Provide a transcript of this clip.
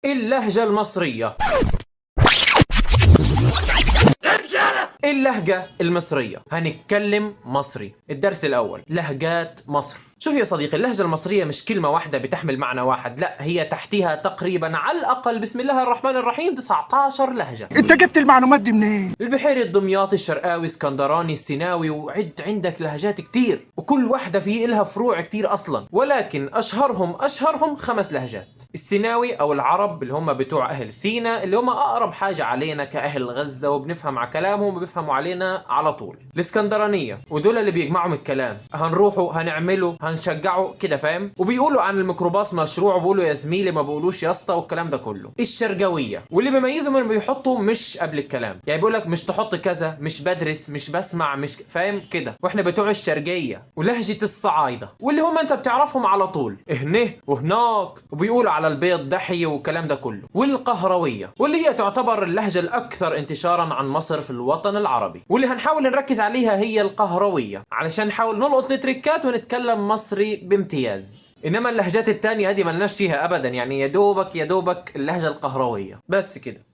اللهجة المصرية. اللهجة المصرية، هنتكلم مصري. الدرس الأول، لهجات مصر. شوف يا صديقي، اللهجة المصرية مش كلمة واحدة بتحمل معنى واحد، لا، هي تحتها تقريبا على الأقل بسم الله الرحمن الرحيم 19 لهجة. انت جبت المعلومات دي منين؟ البحيري، الدمياطي، الشرقاوي، اسكندراني، السيناوي، وعد عندك لهجات كتير، وكل واحدة فيه إلها فروع كتير أصلا، ولكن أشهرهم 5 لهجات. السيناوي أو العرب اللي هم بتوع أهل سينا، اللي هم أقرب حاجة علينا كأهل غزة، وبنفهم على كلامهم وبيفهموا علينا على طول. الاسكندرانية، ودول اللي بيجمعهم الكلام، هنروحوا هنعمله هنشجعه كده، فاهم؟ وبيقولوا عن الميكروباص مشروع، وبيقولوا يا زميلي، ما بيقولوش يا اسطى، والكلام ده كله. الشرقاوية، واللي بيميزهم انهم بيحطوا مش قبل الكلام، يعني بيقول لك مش تحط كذا، مش بدرس، مش بسمع، مش فاهم كده. واحنا بتوع الشرقية. ولهجة الصعايدة، واللي هم انت بتعرفهم على طول، هنه وهناك، وبيقولوا على البيض دحي والكلام ده كله. والقهروية، واللي هي تعتبر اللهجة الأكثر انتشارا عن مصر في الوطن العربي، واللي هنحاول نركز عليها هي القهروية علشان نحاول نلقط التريكات ونتكلم مصري بامتياز. انما اللهجات التانية هذه ملناش فيها ابدا، يعني يا دوبك يا دوبك اللهجة القهروية بس كده.